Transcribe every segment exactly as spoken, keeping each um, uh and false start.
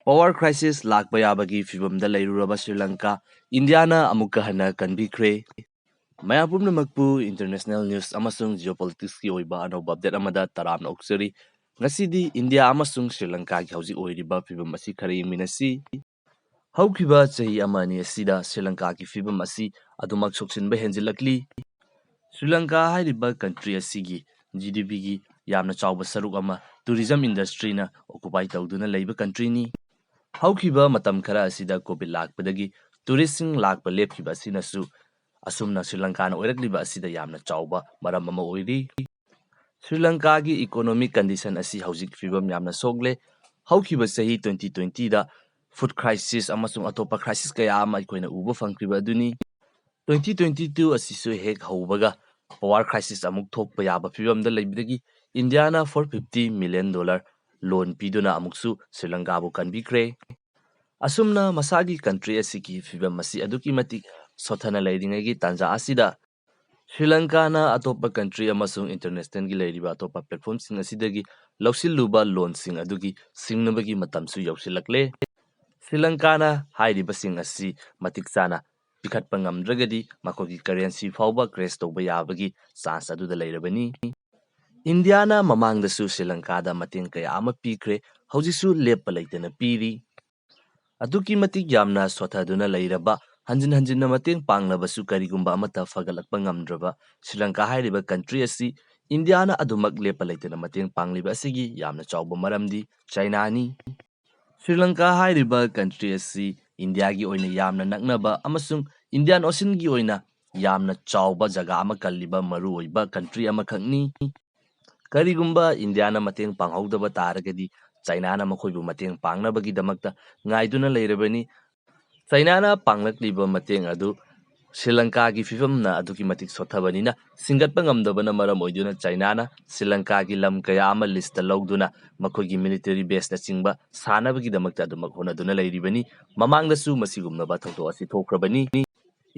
Power crisis ꯂꯥꯛꯄ ꯌꯥꯕꯒꯤ ꯐꯤꯕꯝꯗ ꯂꯩꯔꯨꯔꯕ ꯁ꯭ꯔꯤ ꯂꯪꯀꯥ, ꯏꯟꯗꯤꯌꯥꯅ ꯑꯃꯨꯛꯀ ꯍꯟꯅ ꯀꯟꯕꯤꯈ꯭ꯔꯦ꯫ ꯃꯌꯥꯝ ꯄꯨꯝꯅꯃꯛꯄꯨ international news ꯑꯃꯁꯨꯡ geopolitics ꯀꯤ ꯑꯣꯏꯕ ꯑꯅꯧꯕ update ꯑꯃꯗ ꯇꯔꯥꯝꯅ ꯑꯣꯛꯆꯔꯤ꯫ ꯉꯁꯤꯗꯤ ꯏꯟꯗꯤꯌꯥ ꯑꯃꯁꯨꯡ ꯁ꯭ꯔꯤ ꯂꯪꯀꯥꯒꯤ ꯍꯧꯖꯤꯛ ꯑꯣꯏꯔꯤꯕ ꯐꯤꯕꯝ ꯑꯁꯤ ꯈꯔ ꯌꯦꯡꯃꯤꯟꯅꯁꯤ꯫ ꯍꯧꯈꯤꯕ ꯆꯍꯤ ꯑꯃ ꯑꯅꯤ ꯑꯁꯤꯗ ꯁ꯭ꯔꯤ ꯂꯪꯀꯥꯒꯤ ꯐꯤꯕꯝ ꯑꯁꯤ ꯑꯗꯨꯃꯛ ꯁꯣꯛꯆꯤꯟꯕ ꯍꯦꯟꯖꯤꯜꯂꯛꯂꯤ꯫ ꯁ꯭ꯔꯤ ꯂꯪꯀꯥ ꯍꯥꯏꯔꯤꯕ country ꯑꯁꯤꯒꯤ G D P ꯒꯤ ꯌꯥꯝꯅ ꯆꯥꯎꯕ ꯁꯔꯨꯛ ꯑꯃ tourism industry ꯅ occupy ꯇꯧꯗꯨꯅ ꯂꯩꯕ country ꯅꯤ꯫ ꯍꯧꯈꯤꯕ ꯃꯇꯝ ꯈꯔ ꯑꯁꯤꯗ COVID ꯂꯥꯛꯄꯗꯒꯤ tourist ꯁꯤꯡ ꯂꯥꯛꯄ ꯂꯦꯞꯈꯤꯕ ꯑꯁꯤꯅꯁꯨ ꯑꯁꯨꯝꯅ ꯁ꯭ꯔꯤ ꯂꯪꯀꯥꯅ ꯑꯣꯏꯔꯛꯂꯤꯕ ꯑꯁꯤꯗ ꯌꯥꯝꯅ ꯆꯥꯎꯕ ꯃꯔꯝ ꯑꯃ ꯑꯣꯏꯔꯤ꯫ ꯁ꯭ꯔꯤ ꯂꯪꯀꯥꯒꯤ economic condition ꯑꯁꯤ ꯍꯧꯖꯤꯛ ꯐꯤꯕꯝ ꯌꯥꯝꯅ ꯁꯣꯛꯂꯦ꯫ ꯍꯧꯈꯤꯕ ꯆꯍꯤ twenty twenty ꯗ food crisis ꯑꯃꯁꯨꯡ ꯑꯇꯣꯞꯄ crisis ꯀꯌꯥ ꯑꯃ ꯑꯩꯈꯣꯏꯅ ꯎꯕ ꯐꯪꯈ꯭ꯔꯤꯕ ꯑꯗꯨꯅꯤ꯫ Twenty twenty two ꯑꯁꯤꯁꯨ ꯍꯦꯛ ꯍꯧꯕꯒ power crisis ꯑꯃꯨꯛ ꯊꯣꯛꯄ ꯌꯥꯕ ꯐꯤꯕꯝꯗ ꯂꯩꯕꯗꯒꯤ ꯏꯟꯗꯤꯌꯥꯅ four fifty million dollar loan ꯄꯤꯗꯨꯅ ꯑꯃꯨꯛꯁꯨ ꯁ꯭ꯔꯤ ꯂꯪꯀꯥꯕꯨ ꯀꯟꯕꯤꯈ꯭ꯔꯦ꯫ ꯑꯁꯨꯝꯅ ꯃꯁꯥꯒꯤ country ꯑꯁꯤꯒꯤ ꯐꯤꯕꯝ ꯑꯁꯤ ꯑꯗꯨꯛꯀꯤ ꯃꯇꯤꯛ ꯁꯣꯠꯊꯅ ꯂꯩꯔꯤꯉꯩꯒꯤ ꯇꯥꯟꯖꯥ ꯑꯁꯤꯗ ꯁ꯭ꯔꯤ ꯂꯪꯀꯥꯅ ꯑꯇꯣꯞꯄ country ꯑꯃꯁꯨꯡ international ꯒꯤ ꯂꯩꯔꯤꯕ ꯑꯇꯣꯞꯄ platform ꯁꯤꯡ ꯑꯁꯤꯗꯒꯤ ꯂꯧꯁꯤꯜꯂꯨꯕ loan ꯁꯤꯡ ꯑꯗꯨꯒꯤ ꯁꯤꯡꯅꯕꯒꯤ ꯃꯇꯝꯁꯨ ꯌꯧꯁꯤꯜꯂꯛꯂꯦ꯫ ꯁ꯭ꯔꯤ ꯂꯪꯀꯥꯅ ꯍꯥꯏꯔꯤꯕꯁꯤꯡ ꯑꯁꯤ ꯃꯇꯤꯛ ꯆꯥꯅ ꯄꯤꯈꯠꯄ ꯉꯝꯗ꯭ꯔꯒꯗꯤ ꯃꯈꯣꯏꯒꯤ currency ꯐꯥꯎꯕ crash ꯇꯧꯕ ꯌꯥꯕꯒꯤ chance ꯑꯗꯨꯗ ꯂꯩꯔꯕꯅꯤ꯫ ꯏꯟꯗꯤꯌꯥꯅ ꯃꯃꯥꯡꯗꯁꯨ ꯁ꯭ꯔꯤ ꯂꯪꯀꯥꯗ ꯃꯇꯦꯡ ꯀꯌꯥ ꯑꯃ ꯄꯤꯈ꯭ꯔꯦ, ꯍꯧꯖꯤꯛꯁꯨ ꯂꯦꯞꯄ ꯂꯩꯇꯅ ꯄꯤꯔꯤ꯫ ꯑꯗꯨꯛꯀꯤ ꯃꯇꯤꯛ ꯌꯥꯝꯅ ꯁꯣꯠꯊꯗꯨꯅ ꯂꯩꯔꯕ, ꯍꯟꯖꯤꯟ ꯍꯟꯖꯤꯟꯅ ꯃꯇꯦꯡ ꯄꯥꯡꯂꯕꯁꯨ ꯀꯔꯤꯒꯨꯝꯕ ꯑꯃꯠꯇ ꯐꯒꯠꯂꯛꯄ ꯉꯝꯗ꯭ꯔꯕ ꯁ꯭ꯔꯤ ꯂꯪꯀꯥ ꯍꯥꯏꯔꯤꯕ country ꯑꯁꯤ ꯏꯟꯗꯤꯌꯥꯅ ꯑꯗꯨꯃꯛ ꯂꯦꯞꯄ ꯂꯩꯇꯅ ꯃꯇꯦꯡ ꯄꯥꯡꯂꯤꯕ ꯑꯁꯤꯒꯤ ꯌꯥꯝꯅ ꯆꯥꯎꯕ ꯃꯔꯝꯗꯤ ꯆꯥꯏꯅꯥꯅꯤ꯫ ꯁ꯭ꯔꯤ ꯂꯪꯀꯥ ꯍꯥꯏꯔꯤꯕ country ꯑꯁꯤ ꯏꯟꯗꯤꯌꯥꯒꯤ ꯑꯣꯏꯅ ꯌꯥꯝꯅ ꯅꯛꯅꯕ ꯑꯃꯁꯨꯡ Indian Ocean ꯒꯤ ꯑꯣꯏꯅ ꯌꯥꯝꯅ ꯆꯥꯎꯕ ꯖꯒꯥ ꯑꯃ ꯀꯜꯂꯤꯕ ꯃꯔꯨꯑꯣꯏꯕ country ꯑꯃꯈꯛꯅꯤ꯫ ꯀꯔꯤꯒꯨꯝꯕ ꯏꯟꯗꯤꯌꯥꯅ ꯃꯇꯦꯡ ꯄꯥꯡꯍꯧꯗꯕ ꯇꯥꯔꯒꯗꯤ ꯆꯥꯏꯅꯥꯅ ꯃꯈꯣꯏꯕꯨ ꯃꯇꯦꯡ ꯄꯥꯡꯅꯕꯒꯤꯗꯃꯛꯇ ꯉꯥꯏꯗꯨꯅ ꯂꯩꯔꯕꯅꯤ꯫ ꯆꯥꯏꯅꯥꯅ ꯄꯥꯡꯂꯛꯂꯤꯕ ꯃꯇꯦꯡ ꯑꯗꯨ ꯁ꯭ꯔꯤ ꯂꯪꯀꯥꯒꯤ ꯐꯤꯕꯝꯅ ꯑꯗꯨꯛꯀꯤ ꯃꯇꯤꯛ ꯁꯣꯠꯊꯕꯅꯤꯅ ꯁꯤꯡꯒꯠꯄ ꯉꯝꯗꯕꯅ ꯃꯔꯝ ꯑꯣꯏꯗꯨꯅ ꯆꯥꯏꯅꯥꯅ ꯁ꯭ꯔꯤ ꯂꯪꯀꯥꯒꯤ ꯂꯝ ꯀꯌꯥ ꯑꯃ lease ꯇ ꯂꯧꯗꯨꯅ ꯃꯈꯣꯏꯒꯤ military base ꯅꯆꯤꯡꯕ ꯁꯥꯅꯕꯒꯤꯗꯃꯛꯇ ꯑꯗꯨꯃꯛ ꯍꯣꯠꯅꯗꯨꯅ ꯂꯩꯔꯤꯕꯅꯤ꯫ ꯃꯃꯥꯡꯗꯁꯨ ꯃꯁꯤꯒꯨꯝꯂꯕ ꯊꯧꯗꯣꯛ ꯑꯁꯤ ꯊꯣꯛꯈ꯭ꯔꯕꯅꯤ꯫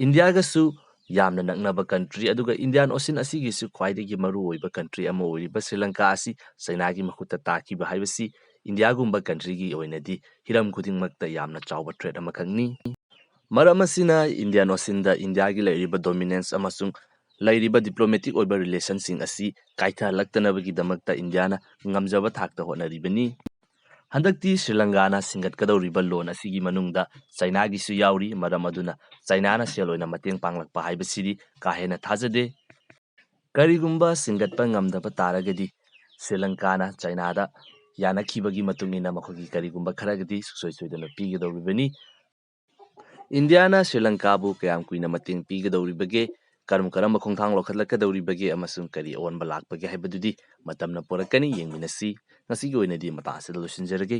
ꯏꯟꯗꯤꯌꯥꯒꯁꯨ ꯌꯥꯝꯅ ꯅꯛꯅꯕ country ꯑꯗꯨꯒ Indian Ocean ꯑꯁꯤꯒꯤꯁꯨ ꯈ꯭ꯋꯥꯏꯗꯒꯤ ꯃꯔꯨꯑꯣꯏꯕ country ꯑꯃ ꯑꯣꯏꯔꯤꯕ ꯁ꯭ꯔꯤ ꯂꯪꯀꯥ ꯑꯁꯤ ꯆꯥꯏꯅꯥꯒꯤ ꯃꯈꯨꯠꯇ ꯇꯥꯈꯤꯕ ꯍꯥꯏꯕꯁꯤ ꯏꯟꯗꯤꯌꯥꯒꯨꯝꯕ ꯀꯟꯇ꯭ꯔꯤꯒꯤ ꯑꯣꯏꯅꯗꯤ ꯍꯤꯔꯝ ꯈꯨꯗꯤꯡꯃꯛꯇ ꯌꯥꯝꯅ ꯆꯥꯎꯕ ꯊ꯭ꯔꯦꯠ ꯑꯃꯈꯛꯅꯤ꯫ ꯃꯔꯝ ꯑꯁꯤꯅ ꯏꯟꯗꯤꯌꯥꯟ ꯑꯣꯁꯤꯟꯗ ꯏꯟꯗꯤꯌꯥꯒꯤ ꯂꯩꯔꯤꯕ ꯗꯣꯃꯤꯅꯦꯟꯁ ꯑꯃꯁꯨꯡ ꯂꯩꯔꯤꯕ ꯗꯤꯄ꯭ꯂꯣꯃꯦꯇꯤꯛ ꯑꯣꯏꯕ ꯔꯤꯂꯦꯁꯟꯁꯤꯡ ꯑꯁꯤ ꯀꯥꯏꯊꯍꯜꯂꯛꯇꯅꯕꯒꯤꯗꯃꯛꯇ ꯏꯟꯗꯤꯌꯥꯅ ꯉꯝꯖꯕ ꯊꯥꯛꯇ ꯍꯣꯠꯅꯔꯤꯕꯅꯤ꯫ ꯍꯟꯗꯛꯇꯤ ꯁ꯭ꯔꯤ ꯂꯪꯀꯥꯅ ꯁꯤꯡꯒꯠꯀꯗꯧꯔꯤꯕ ꯂꯣꯟ ꯑꯁꯤꯒꯤ ꯃꯅꯨꯡꯗ ꯆꯥꯏꯅꯥꯒꯤꯁꯨ ꯌꯥꯎꯔꯤ꯫ ꯃꯔꯝ ꯑꯗꯨꯅ ꯆꯥꯏꯅꯥꯅ ꯁꯦꯜ ꯑꯣꯏꯅ ꯃꯇꯦꯡ ꯄꯥꯡꯂꯛꯄ ꯍꯥꯏꯕꯁꯤꯗꯤ ꯀꯥ ꯍꯦꯟꯅ ꯊꯥꯖꯗꯦ꯫ ꯀꯔꯤꯒꯨꯝꯕ ꯁꯤꯡꯒꯠꯄ ꯉꯝꯗꯕ ꯇꯥꯔꯒꯗꯤ ꯁ꯭ꯔꯤ ꯂꯪꯀꯥꯅ ꯆꯥꯏꯅꯥꯗ ꯌꯥꯅꯈꯤꯕꯒꯤ ꯃꯇꯨꯡ ꯏꯟꯅ ꯃꯈꯣꯏꯒꯤ ꯀꯔꯤꯒꯨꯝꯕ ꯈꯔꯒꯗꯤ ꯁꯨꯡꯁꯣꯏ ꯁꯣꯏꯗꯅ ꯄꯤꯒꯗꯧꯔꯤꯕꯅꯤ꯫ ꯏꯟꯗꯤꯌꯥꯅ ꯁ꯭ꯔꯤ ꯂꯪꯀꯥꯕꯨ ꯀꯌꯥꯝ ꯀꯨꯏꯅ ꯃꯇꯦꯡ ꯄꯤꯒꯗꯧꯔꯤꯕꯒꯦ, ꯀꯔꯝ ꯀꯔꯝꯕ ꯈꯣꯡꯊꯥꯡ ꯂꯧꯈꯠꯂꯛꯀꯗꯧꯔꯤꯕꯒꯦ ꯑꯃꯁꯨꯡ ꯀꯔꯤ ꯑꯑꯣꯟꯕ ꯂꯥꯛꯄꯒꯦ ꯍꯥꯏꯕꯗꯨꯗꯤ ꯃꯇꯝꯅ ꯄꯨꯔꯛꯀꯅꯤ, ꯌꯦꯡꯃꯤꯟꯅꯁꯤ꯫ ꯉꯁꯤꯒꯤ ꯑꯣꯏꯅꯗꯤ ꯃꯇꯥꯡ ꯑꯁꯤꯗ ꯂꯣꯏꯁꯤꯟꯖꯔꯒꯦ꯫